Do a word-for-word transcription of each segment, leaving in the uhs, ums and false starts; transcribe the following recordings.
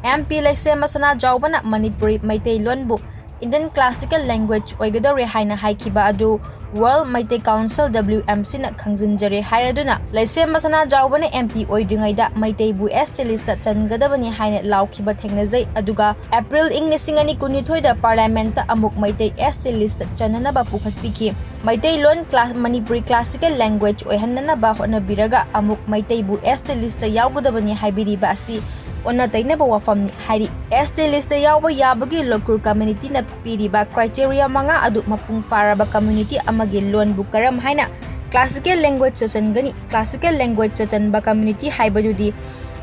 ꯃꯦꯝ ꯄꯤ ꯂꯩꯁꯦꯝꯕ ꯁꯅꯥꯖꯥꯎꯕꯅ Manipuri ꯃꯩꯇꯩꯂꯣꯟꯕꯨ Indian Classical Language ꯑꯣꯏꯒꯗꯧꯔꯦ ꯍꯥꯏꯅ ꯍꯥꯏꯈꯤꯕ ꯑꯗꯨ World Meitei Council, W M C ꯅ ꯈꯪꯖꯤꯟꯖꯔꯦ ꯍꯥꯏꯔꯗꯨꯅ, ꯂꯩꯁꯦꯝꯕ ꯁꯅꯥꯖꯥꯎꯕꯅ M P ꯑꯣꯏꯗ꯭ꯔꯤꯉꯩꯗ ꯃꯩꯇꯩꯕꯨ S T list ꯆꯟꯒꯗꯕꯅꯤ ꯍꯥꯏꯅ ꯂꯥꯎꯈꯤꯕ ꯊꯦꯡꯅꯖꯩ꯫ ꯑꯗꯨꯒ April ꯏꯪ ꯂꯤꯁꯤꯡ ꯑꯅꯤ ꯀꯨꯟꯅꯤꯊꯣꯏꯗ Parliament ꯑꯃꯨꯛ Meitei S T list ꯆꯟꯅꯅꯕ ꯄꯨꯈꯠꯄꯤꯈꯤ꯫ Meiteilon ꯀ꯭ꯂꯥ-, Manipuri classical language ꯑꯣꯏꯍꯟꯅꯅꯕ ꯍꯣꯠꯅꯕꯤꯔꯒ ꯑꯃꯨꯛ ꯃꯩꯇꯩꯕꯨ S T list ꯌꯥꯎꯒꯗꯕꯅꯤ ꯍꯥꯏꯕꯤꯔꯤꯕ ꯑꯁꯤ ꯑꯣꯟꯅ ꯇꯩꯅꯕ ꯋꯥꯐꯝꯅꯤ ꯍꯥꯏꯔꯤ꯫ S T list ꯌꯥꯎꯕ ꯌꯥꯕꯒꯤ ꯂꯣꯀꯨꯔ community ꯅ ꯄꯤꯔꯤꯕ criteria ꯃꯉꯥ ꯑꯗꯨ ꯃꯄꯨꯡ ꯐꯥꯔꯕ community ꯑꯃꯒꯤ ꯂꯣꯟꯕꯨ ꯀꯔꯝ ꯍꯥꯏꯅ classical language ꯆꯟꯒꯅꯤ? Classical language ꯆꯟꯕ community ꯍꯥꯏꯕꯗꯨꯗꯤ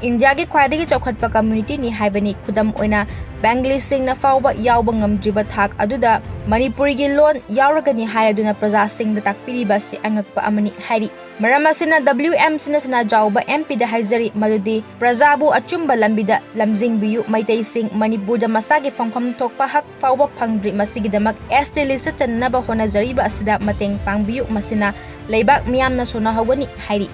ꯏꯟꯗꯤꯌꯥꯒꯤ ꯈ꯭ꯋꯥꯏꯗꯒꯤ ꯆꯥꯎꯈꯠꯄ community ꯅꯤ ꯍꯥꯏꯕꯅꯤ꯫ ꯈꯨꯗꯝ ꯑꯣꯏꯅ, ꯕꯦꯡꯒꯂꯤꯁꯤꯡꯅ ꯐꯥꯎꯕ ꯌꯥꯎꯕ ꯉꯝꯗ꯭ꯔꯤꯕ ꯊꯥꯛ ꯑꯗꯨꯗ ꯃꯅꯤꯄꯨꯔꯤꯒꯤ ꯂꯣꯟ ꯌꯥꯎꯔꯒꯅꯤ ꯍꯥꯏꯔꯗꯨꯅ ꯄ꯭ꯔꯖꯥꯁꯤꯡꯗ ꯇꯥꯛꯄꯤꯔꯤꯕ ꯑꯁꯤ ꯑꯉꯛꯄ ꯑꯃꯅꯤ ꯍꯥꯏꯔꯤ꯫ ꯃꯔꯝ ꯑꯁꯤꯅ W M C ꯅ ꯁꯅꯥꯖꯥꯎꯕ M P ꯗ ꯍꯥꯏꯖꯔꯤ ꯃꯗꯨꯗꯤ ꯄ꯭ꯔꯖꯥꯕꯨ ꯑꯆꯨꯝꯕ ꯂꯝꯕꯤꯗ ꯂꯝꯖꯤꯡꯕꯤꯌꯨ꯫ ꯃꯩꯇꯩꯁꯤꯡ ꯃꯅꯤꯄꯨꯔꯗ ꯃꯁꯥꯒꯤ ꯐꯪꯐꯝ ꯊꯣꯛꯄ ꯍꯛ ꯐꯥꯎꯕ ꯐꯪꯗ꯭ꯔꯤ꯫ ꯃꯁꯤꯒꯤꯗꯃꯛ S T list ꯆꯟꯅꯕ ꯍꯣꯠꯅꯖꯔꯤꯕ ꯑꯁꯤꯗ ꯃꯇꯦꯡ ꯄꯥꯡꯕꯤꯌꯨ꯫ ꯃꯁꯤꯅ ꯂꯩꯕꯥꯛ ꯃꯤꯌꯥꯝꯅ ꯁꯣꯟꯅꯍꯧꯒꯅꯤ ꯍꯥꯏꯔꯤ꯫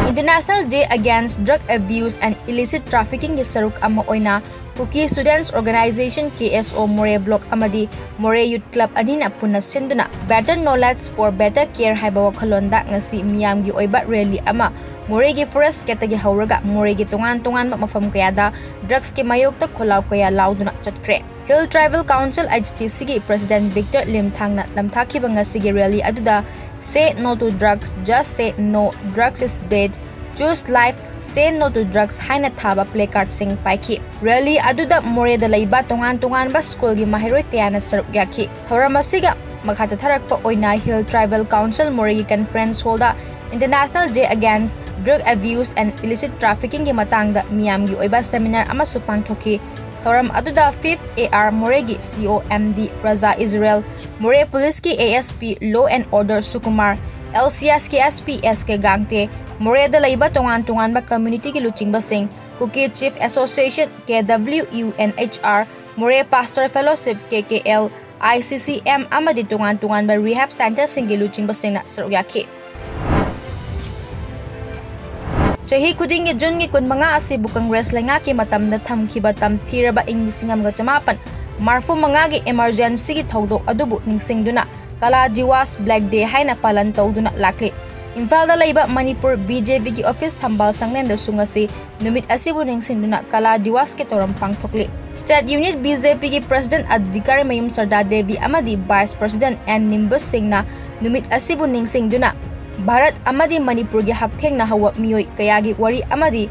International Day Against Drug Abuse and Illicit Trafficking ꯒꯤ ꯁꯔꯨꯛ ꯑꯃ ꯑꯣꯏꯅ Kuki Students Organization, K S O, ꯃꯣꯔꯦ block ꯑꯃꯗꯤ ꯃꯣꯔꯦ Youth Club ꯑꯅꯤꯅ ꯄꯨꯟꯅ ꯁꯤꯟꯗꯨꯅ Better Knowledge for Better Care ꯍꯥꯏꯕ ꯋꯥꯈꯜꯂꯣꯟꯗ ꯉꯁꯤ ꯃꯤꯌꯥꯝꯒꯤ ꯑꯣꯏꯕ rally ꯑꯃ ꯃꯣꯔꯦꯒꯤ Forest Gate ꯇꯒꯤ ꯍꯧꯔꯒ ꯃꯣꯔꯦꯒꯤ ꯇꯣꯉꯥꯟ ꯇꯣꯉꯥꯟꯕ ꯃꯐꯝ ꯀꯌꯥꯗ drugs ꯀꯤ ꯃꯥꯌꯣꯛꯇ ꯈꯣꯜꯂꯥꯎ ꯀꯌꯥ ꯂꯥꯎꯗꯨꯅ ꯆꯠꯈ꯭ꯔꯦ꯫ Hill Tribal Council, H T C ꯒꯤ President Victor ꯂꯤꯝꯊꯥꯡꯅ ꯂꯝꯊꯥꯈꯤꯕ ꯉꯁꯤꯒꯤ rally ꯑꯗꯨꯗ "Say no to drugs, just say no, drugs is dead, choose life, say no to drugs" ꯍꯥꯏꯅ ꯊꯥꯕ placard ꯁꯤꯡ ꯄꯥꯏꯈꯤ꯫ Rally ꯑꯗꯨꯗ ꯃꯣꯔꯦꯗ ꯂꯩꯕ ꯇꯣꯉꯥꯟ ꯇꯣꯉꯥꯟꯕ school ꯒꯤ ꯃꯍꯩꯔꯣꯏ ꯀꯌꯥꯅ ꯁꯔꯨꯛ ꯌꯥꯈꯤ꯫ ꯊꯧꯔꯝ ꯑꯁꯤꯒ ꯃꯈꯥ ꯆꯠꯊꯔꯛꯄ ꯑꯣꯏꯅ Hill Tribal Council ꯃꯣꯔꯦꯒꯤ conference hall the International Day Against Drug Abuse and Illicit Trafficking ꯒꯤ ꯃꯇꯥꯡꯗ ꯃꯤꯌꯥꯝꯒꯤ ꯑꯣꯏꯕ seminar ꯑꯃꯁꯨ ꯄꯥꯡꯊꯣꯛꯈꯤ꯫ ꯊꯧꯔꯝ ꯑꯗꯨꯗ fifth A R ꯃꯣꯔꯦꯒꯤ C O M D ꯄ꯭ꯔꯖꯥ ꯏꯖꯔꯦꯜ, ꯃꯣꯔꯦ Police ꯀꯤ A S P Law and Order ꯁꯨꯀꯨꯃꯥꯔ, L C S ꯀꯤ S P S K ꯒꯥꯡꯇꯦ, ꯃꯣꯔꯦꯗ ꯂꯩꯕ ꯇꯣꯉꯥꯟ ꯇꯣꯉꯥꯟꯕ community ꯒꯤ ꯂꯨꯆꯤꯡꯕꯁꯤꯡ, Kuki Chief Association, K W U N H R, ꯃꯣꯔꯦ Pastor Fellowship, K K L, I C C M ꯑꯃꯗꯤ ꯇꯣꯉꯥꯟ ꯇꯣꯉꯥꯟꯕ rehab centre ꯁꯤꯡꯒꯤ ꯂꯨꯆꯤꯡꯕꯁꯤꯡꯅ ꯁꯔꯨꯛ ꯌꯥꯈꯤ꯫ ꯆꯍꯤ ꯈꯨꯗꯤꯡꯒꯤ ꯖꯨꯟꯒꯤ ꯀꯨꯟꯃꯉꯥ ꯑꯁꯤꯕꯨ ꯀꯪꯒ꯭ꯔꯦꯁ ꯂꯩꯉꯥꯛꯀꯤ ꯃꯇꯝꯗ ꯊꯝꯈꯤꯕ ꯇꯝꯊꯤꯔꯕ ꯏꯪ ꯂꯤꯁꯤꯡ ꯑꯃꯒ ꯆꯃꯥꯄꯟ ꯃꯔꯐꯨ ꯃꯉꯥꯒꯤ emergencyꯒꯤ ꯊꯧꯗꯣꯛ ꯑꯗꯨꯕꯨ ꯅꯤꯡꯁꯤꯡꯗꯨꯅ ꯀꯂꯥ ꯗꯤꯋꯥꯁ, Black Day ꯍꯥꯏꯅ ꯄꯥꯂꯟ ꯇꯧꯗꯨꯅ ꯂꯥꯛꯂꯤ꯫ ꯏꯝꯐꯥꯜꯗ ꯂꯩꯕ ꯃꯅꯤꯄꯨꯔ BJPꯒꯤ office ꯊꯝꯕꯥꯜ ꯁꯪꯂꯦꯟꯗꯁꯨ ꯉꯁꯤ ꯅꯨꯃꯤꯠ ꯑꯁꯤꯕꯨ ꯅꯤꯡꯁꯤꯡꯗꯨꯅ ꯀꯂꯥ ꯗꯤꯋꯥꯁꯀꯤ ꯊꯧꯔꯝ ꯄꯥꯡꯊꯣꯛꯂꯤ꯫ State Unit BJPꯒꯤ President ꯑꯙꯤꯀꯥꯔꯤ ꯃꯌꯨꯝ ꯁꯔꯗꯥ ꯗꯦꯕꯤ ꯑꯃꯗꯤ Vice President ꯑꯦꯟ ꯅꯤꯝꯕꯁ ꯁꯤꯡꯅ ꯅꯨꯃꯤꯠ ꯑꯁꯤꯕꯨ ꯅꯤꯡꯁꯤꯡꯗꯨꯅ ꯚꯥꯔꯠ ꯑꯃꯗꯤ ꯃꯅꯤꯄꯨꯔꯒꯤ ꯍꯛꯊꯦꯡꯅ ꯍꯧꯕ ꯃꯤꯑꯣꯏ ꯀꯌꯥꯒꯤ ꯋꯥꯔꯤ ꯑꯃꯗꯤ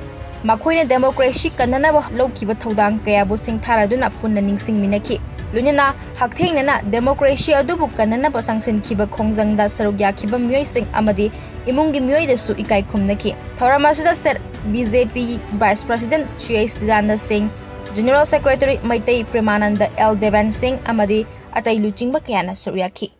ꯃꯈꯣꯏꯅ democracy ꯀꯟꯅꯅꯕ ꯂꯧꯈꯤꯕ ꯊꯧꯗꯥꯡ ꯀꯌꯥꯕꯨ ꯁꯤꯡꯊꯥꯔꯗꯨꯅ ꯄꯨꯟꯅ ꯅꯤꯡꯁꯤꯡꯃꯤꯟꯅꯈꯤ꯫ ꯂꯣꯏꯅꯅ ꯍꯛꯊꯦꯡꯅꯅ democracy ꯑꯗꯨꯕꯨ ꯀꯟꯅꯅꯕ ꯆꯪꯁꯤꯟꯈꯤꯕ ꯈꯣꯡꯖꯪꯗ ꯁꯔꯨꯛ ꯌꯥꯈꯤꯕ ꯃꯤꯑꯣꯏꯁꯤꯡ ꯑꯃꯗꯤ ꯏꯃꯨꯡꯒꯤ ꯃꯤꯑꯣꯏꯗꯁꯨ ꯏꯀꯥꯏ ꯈꯨꯝꯅꯈꯤ꯫ ꯊꯧꯔꯝ ꯑꯁꯤꯗ State BJP Vice President ꯁꯤ ꯑꯩꯆ ꯆꯤꯗꯥꯅꯟꯗ ꯁꯤꯡ, General Secretary Meitei ꯄ꯭ꯔꯦꯃꯥꯅꯟꯗ L Deben ꯁꯤꯡ ꯑꯃꯗꯤ ꯑꯇꯩ ꯂꯨꯆꯤꯡꯕ ꯀꯌꯥꯅ ꯁꯔꯨꯛ ꯌꯥꯈꯤ꯫